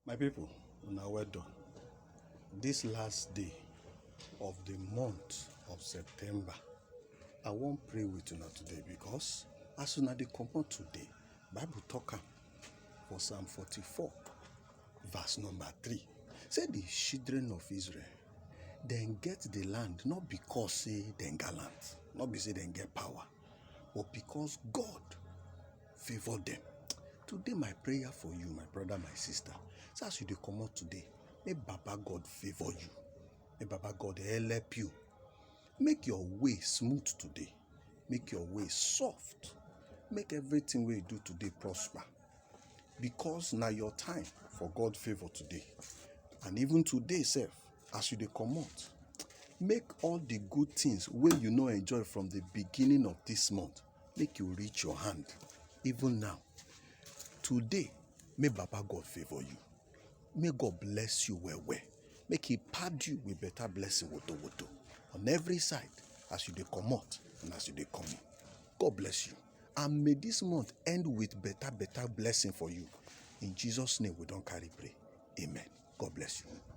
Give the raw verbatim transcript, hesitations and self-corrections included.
My people, una well done. This last day of the month of September, I wan pray with una today, because as una dey comot today, Bible talk am for Psalm forty-four, verse number three. Say the children of Israel, dem get the land not because say dem gallant, not be say dem get power, but because God favor them. Today, my prayer for you, my brother, my sister, say as you dey comot today, may Baba God favor you. May Baba God help you. Make your way smooth today. Make your way soft. Make everything wey you do today prosper. Because na your time for God favor today. And even today sef, as you dey comot, make all the good things wey you no enjoy from the beginning of this month, make you reach your hand. Even now, today, may Baba God favor you. May God bless you well well. Make He pad you with better blessing, woto woto, on every side, as you dey comot and as you dey come in. God bless you. And may this month end with better, better blessing for you. In Jesus' name, we don carry pray. Amen. God bless you.